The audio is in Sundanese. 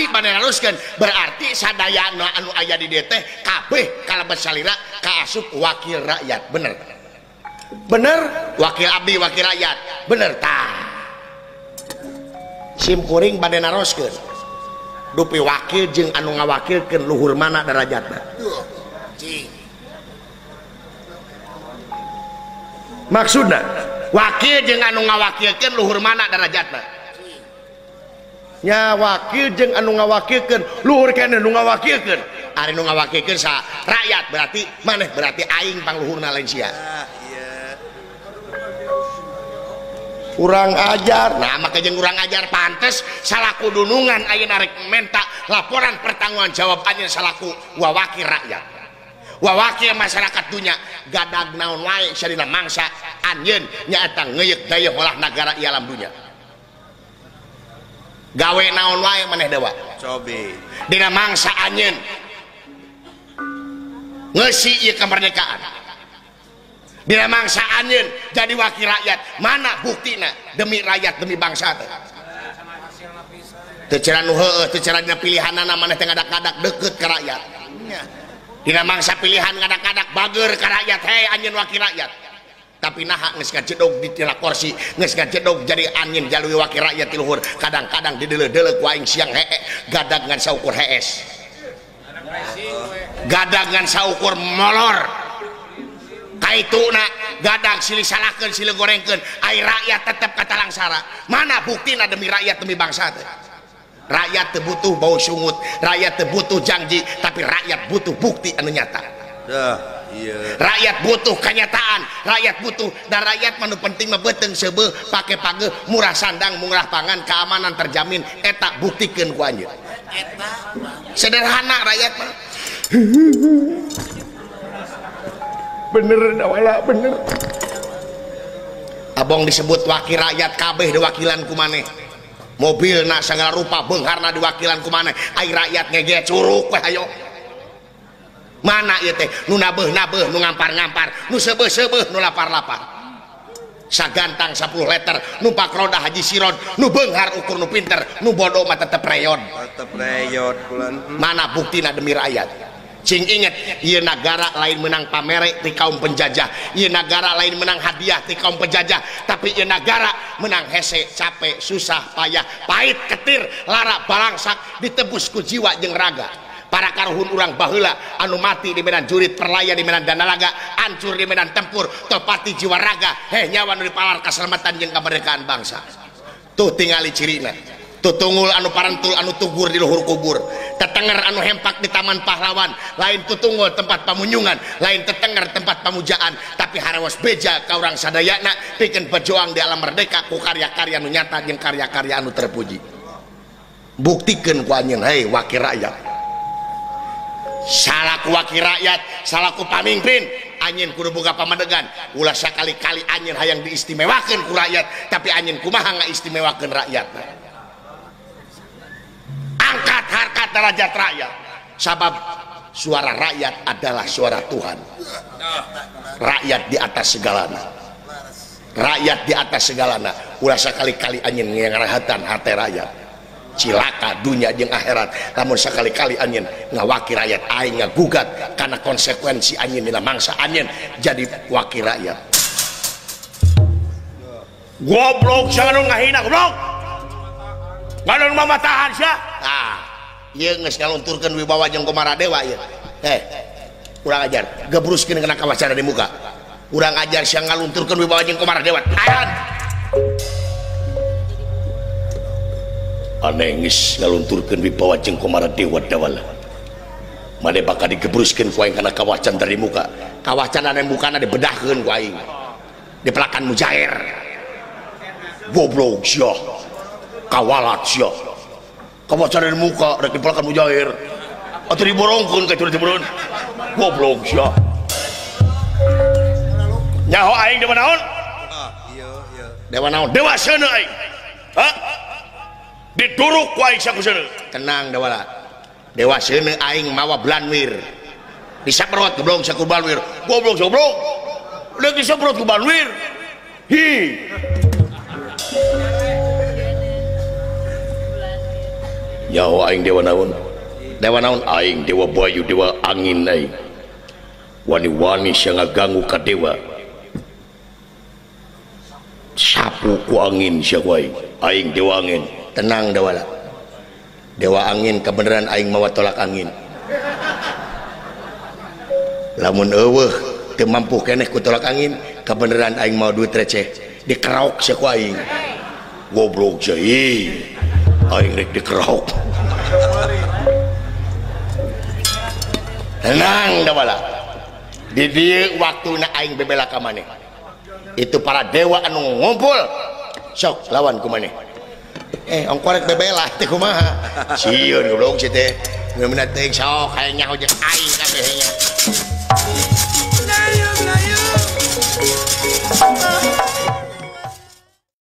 Tadi bade naroskeun berarti sadayana anu aya di dieu teh kabeh kalebet salira kaasup wakil rakyat, bener. Bener, wakil abdi wakil rakyat, bener tah. Sim kuring bade naroskeun. Dupi wakil jeung anu ngawakilkeun luhur mana derajatna? Maksudna wakil jeung anu ngawakilkeun luhur mana derajatna? Nya wakil jeung anu ngawakilkeun luhur keneh nu ngawakilkeun. Ari nu ngawakilkeun sa rakyat berarti maneh berarti aing pangluhurna lain sia. Urang ajar, nah maka jeung urang ajar pantes salaku dunungan ayeuna rek menta laporan pertanggungan jawab anjeun salaku wawakil rakyat. Wawakil masyarakat dunya gadag naon wae sadina mangsa anjeun nyaeta ngeuyeuk dayeuh olah nagara ieu alam dunya. Gawe naon wae maneh dewa. Cobi. Dina mangsa anjeun ngeusi ieu kemerdekaan. Dina mangsa anjeun jadi wakil rakyat, mana buktina demi rakyat demi bangsa teh. Teu cara nu heueuh, teu cara dina pilihanana maneh teh ngadak-ngadak deukeut ka rakyat. Dina mangsa pilihan ngadak-ngadak bager ka rakyat, hei anjeun wakil rakyat. Tapi naha geus ngajedog di tina kursi, geus ngajedog jadi anjeun jalui wakil rakyat ti luhur. Kadang-kadang dideuleu-deuleu ku aing siang hee, gadag ngan saukur hees. Gadag ngan saukur molor. Kaituna gadag silih salahkeun silih gorengkeun, ai rakyat tetep katalangsara. Mana buktina demi rakyat demi bangsa teh? Rakyat teu butuh bau sungut, rakyat teu butuh janji, tapi rakyat butuh bukti anu nyata. Iya. Rakyat butuh kenyataan, rakyat butuh dan rakyat mah nu penting mah beuteung seubeuh, pake pageuh, murah sandang, murah pangan, keamanan terjamin, eta buktikeun ku anjeun. Sederhana rakyat mah. Bener dawala bener. Abong disebut wakil rakyat kabeh diwakilan ku maneh. Mobilna sagala rupa beungharna diwakilan ku maneh. Ai rakyat ngege curuk we hayo. Mana ieu teh nu nabeuh-nabeuh, nu ngampar-ngampar, nu seubeuh-seubeuh, nu lapar-lapar. Sagantang 10 liter, numpak roda haji siron, nu beunghar ukur nu pinter, nu bodoh mah tetep reyon. Tetep reyot kulan. Mana buktina demi rakyat? Cing inget, ieu nagara lain menang pamere ti kaum penjajah, ieu nagara lain menang hadiah ti kaum penjajah, tapi ieu nagara menang hese, capek, susah, payah, pahit, ketir, lara, balangsak, ditebus ku jiwa jeung raga. Para karuhun urang baheula anu mati di medan jurit, perlaya di medan danalaga, ancur di medan tempur, topati jiwa raga, heh nyawa nu dipalar kaselamatan jeung kemerdekaan bangsa. Tuh tingali cirina. Tutungul anu parentul anu tugur di luhur kubur, tetenger anu hempak di taman pahlawan, lain tutungul tempat pamunyungan, lain tetenger tempat pamujaan, tapi harawas beja ka urang sadayana pikeun berjuang di alam merdeka ku karya-karya anu nyata jeung karya-karya anu terpuji. Buktikeun ku anjeun hei wakil rakyat. Salaku wakil rakyat, salaku pamimpin, anjeun kudu boga pamadegan. Ulah sakali-kali anjeun hayang diistimewakeun ku rakyat, tapi anjeun kumaha ngaistimewakeun rakyatna. Angkat harkat derajat rakyat, sabab suara rakyat adalah suara Tuhan. Rakyat di atas segalana, rakyat di atas segalana. Ulah sakali-kali anjeun ngarahatan hate rakyat, cilaka dunia jeung akhirat. Lamun sakali-kali anjeun ngawakil rakyat, aing ngagugat karena konsekuensi anjeun dina mangsa anjeun jadi wakil rakyat. Goblok jangan ngahina goblok. Ngalun mamatahan sia. Ah, ieu geus ngalunturkeun wibawa jeung Komara Dewa ieu. Heh. Urang ajar, gebruskeun kana kawacara di muka. Urang ajar sia ngalunturkeun wibawa jeung Komara Dewa. Ayan. Aneh geus ngalunturkeun wibawa jeung Komara Dewa dawala. Mane bakal digebruskeun ku aing kana kawacan dari muka. Kawacan anu mukana dibedahkeun ku aing. Dipelakan mujair. Goblok sia. Kawalat sia. Kawacan dari muka rek dipelakan mujair. Atuh diborongkeun ka turun-temurun. Goblok sia. Nyaho aing dewa naon? Iya, iya. Dewa naon? Dewa seuneu aing. Hah? Diduruk ku aing sakuseuneu. Tenang dewala. Dewa seuneu aing mawa blanwir. Disaprot goblok saku blanwir. Goblok goblok. Deuk disaprot ku blanwir. Hi. Nyaho aing dewa naon? Dewa naon aing? Dewa bayu, dewa angin aing. Wani-wani sia ngaganggu ka dewa. Sapu ku angin sia ku aing. Aing dewa angin. Tenang dewala. Dewa angin kebenaran aing mawa tolak angin. Lamun eueuh teu mampu keneh ku tolak angin, kebenaran aing mawa duit receh. Dikeraok sia ku aing. Goblok sia ih. Aing rek dikeraok. Tenang dewala. Di dieu waktuna aing bebela ka maneh. Itu para dewa anu ngumpul. Sok lawan ku maneh. Ongkorek bebela teh kumaha? Sieun goblok si teh. Bener-bener teh sok hayang nyaho jeung aing kabeh nya.